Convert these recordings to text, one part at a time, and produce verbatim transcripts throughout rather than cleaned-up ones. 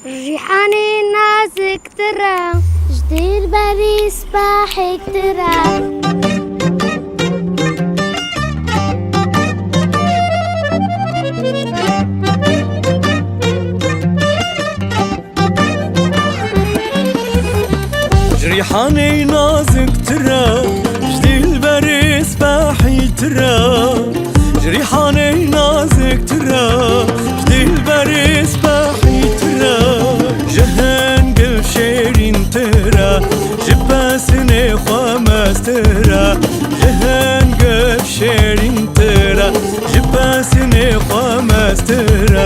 Rîhanê naziktir e, ji dilberê spehîtir e. Ji Rîhanê naziktir e, ji dilberê spehîtir e. Ji Rîhanê naziktir e, ji dilberê spehîtir e. Ji hingil şêrîntir e, ji pesinê xwe mestir e. Ji hingil şêrîntir e, ji pesinê xwe mestir e.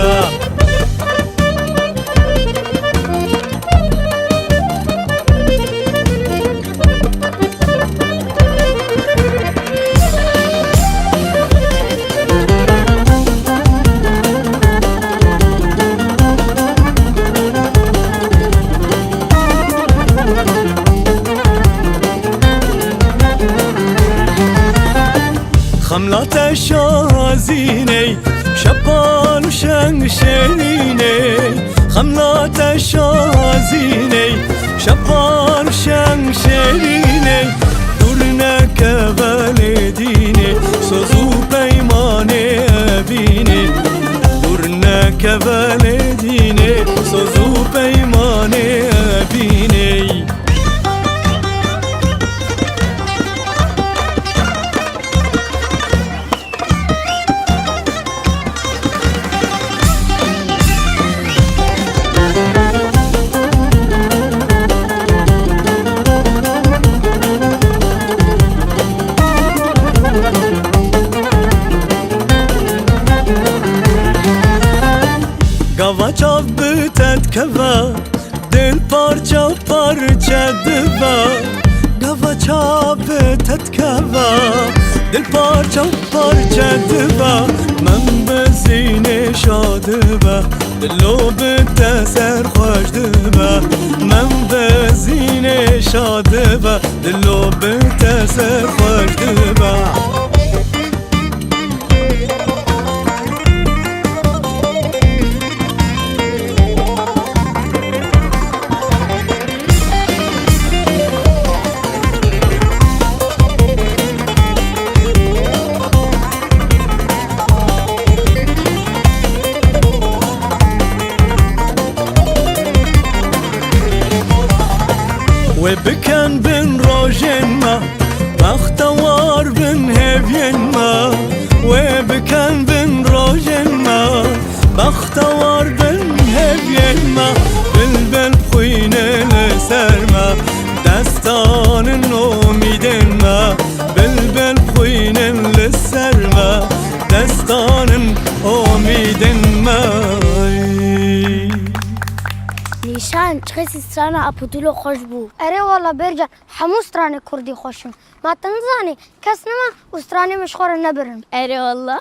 Xemlate şazîney, şepan û şeng şêrîney. Xemlate şazîney, şepan û şeng şêrîney. Dûr neke velê dînê, soz û peymanê evînê. Dûr neke velê dînê, soz û peymanê evînê. Gava çav bi te dikeve, dil parça parçe dibe. Gava çav bi te dikeve, dil parça parçe dibe. Min bi zînê şa dibe, dilo bi te serxweş dibe. Min bi zînê şa dibe, dilo bi te serxweş dibe. Wê bikin bin rojên me, bextewar bin hêviyên me. Wê bikin bin rojên me, bextewar bin hêviyên me. Bilbil bixwîne li ser me, destan in omîdên me. Bilbil bixwîne li ser me, destan in omîdên me. Nîşan, çiqasî strana Apo Dilo xweş bû. Erê wala Bercan, hemû stranê kurdî xweş in. Ma tu nizanî, kes nima û stranê min ji xwe re nebirin. Erê wala.